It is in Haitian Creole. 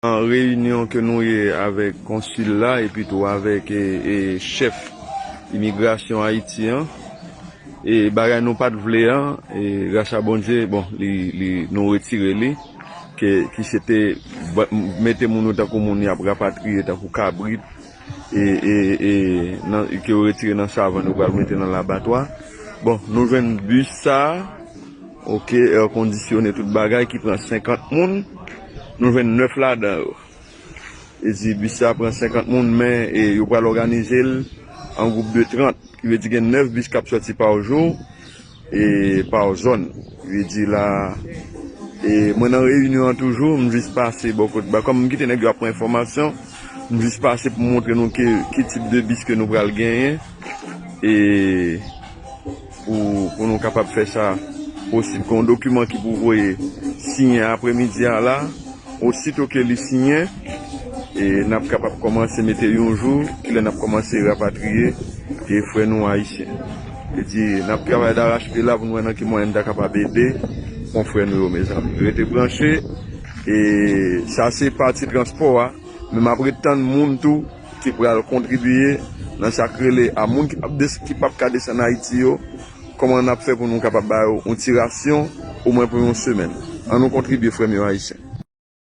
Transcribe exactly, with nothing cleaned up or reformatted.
An reyinyon ke nou ye avèk konsil la epi tou avèk e, e, chèf imigrasyon Ayiti an, e bagay nou pa t vle an, e gras a Bondye, bon, li, li, nou retire li, ke, ki se te ba- mete moun yo tankou moun y ap rapatriye, tankou kabrit, e, e, e, nan, ke yo retire nan savann, yo pral mete nan labatwa. Bon, nou jwenn bis sa a, oke, èkondisyone, tout bagay, ki pran senkant moun. Nou jwenn nèf ladan yo. E di bis sa pran senkant moun, men e, yo pral òganize l an gwoup de trant. Ki vle di gen nèf bis k ap sòti pa jou, e pa zòn. Ki vle di la, e mwen nan reyinyon an toujou, m jis pase bò kote ba. Kòm m kite nèg yo ap pran enfòmasyon, m jis pase pou montre nou ke, ki tip de bis ke nou pral genyen. E pou, pou nou kapab fè sa posib. Gen yon dokiman ki pou voye siyen apremidi a la. Osito ke li siyen, e n ap kapab kòmanse mete yon jou, kilè n ap kòmanse rapatriye e frè nou ayisyen. E di, n ap travay darache pye la pou nou wè nan ki mwayen n ta kapab ede konfrè nou yo, mezanmi. Rete branche, e sa se pati transpò a, men m ap ret tann moun tou ki pral kontribye nan sa k rele a moun ki p ap des- ki p ap ka desann Ayiti yo, kòman n ap fè pou nou kapab ba yo yon ti rasyon, omwen pou yon semèn. An nou kontribye, frè m yo ayisyen.